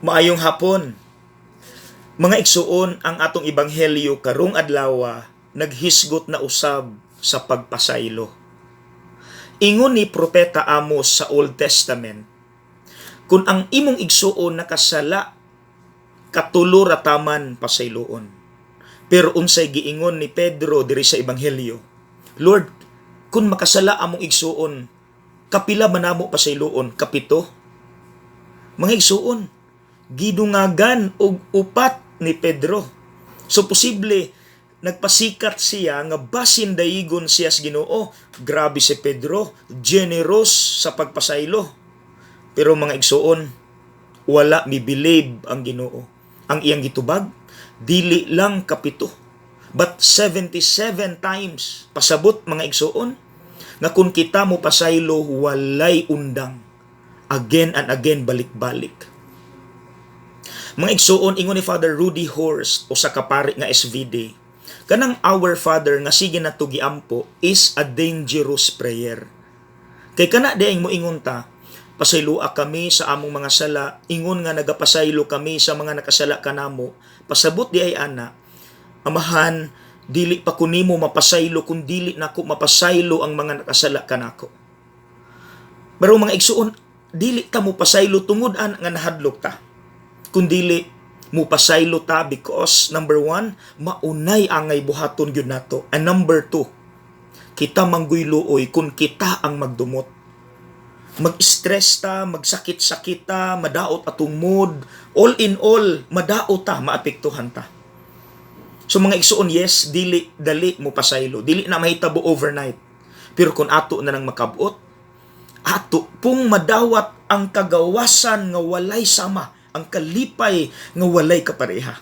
Maayong hapon. Mga igsuon, ang atong ebanghelyo karong adlaw naghisgot na usab sa pagpasaylo. Ingon ni Propeta Amos sa Old Testament, kung ang imong igsuon nakasala, katulo ra taman pasayloon. Pero unsay giingon ni Pedro diri sa ebanghelyo? "Lord, kung makasala among igsuon, kapila man namo pasayloon? Kapito?" Mga igsuon, gidungagan og upat ni Pedro. So posible nagpasikat siya nga basin daigon siya sa Ginoo. Grabe si Pedro, generous sa pagpasaylo. Pero mga igsuon, wala mi believe ang Ginoo. Ang iyang gitubag, dili lang kapito, but 77 times. Pasabot, mga igsuon, nga kung kita mo pasaylo, walay undang. Again and again, balik-balik. Mga igsuon, ingon ni Father Rudy Horst, usa ka pari nga SVD, kanang Our Father nga sige nato giampo is a dangerous prayer. Kay kana diay mo ingon ta, "Pasayloa kami sa among mga sala, ingon nga nagapasaylo kami sa mga nakasala kanamo." Pasabot diay ana, "Amahan, dili pa ko nimo mapasaylo kung dili nako mapasaylo ang mga nakasala kanako." Pero mga igsuon, dili ta mo pasaylo tungod an nga nahadlok ta kundili mupasaylo ta because number one, maunay angay buhaton gyud nato. And number two, kita mangguy luoy kung kita ang magdumot. Mag-stress ta, magsakit-sakit ta, madaot atong mood, all in all, madaot ta, maapektuhan ta. So mga igsuon, yes, dili dali mo pasaylo, dili na mahitabo overnight. Pero kung ato na nang makabot, ato pong madawat ang kagawasan nga walay sama, ang kalipay nga walay kapareha.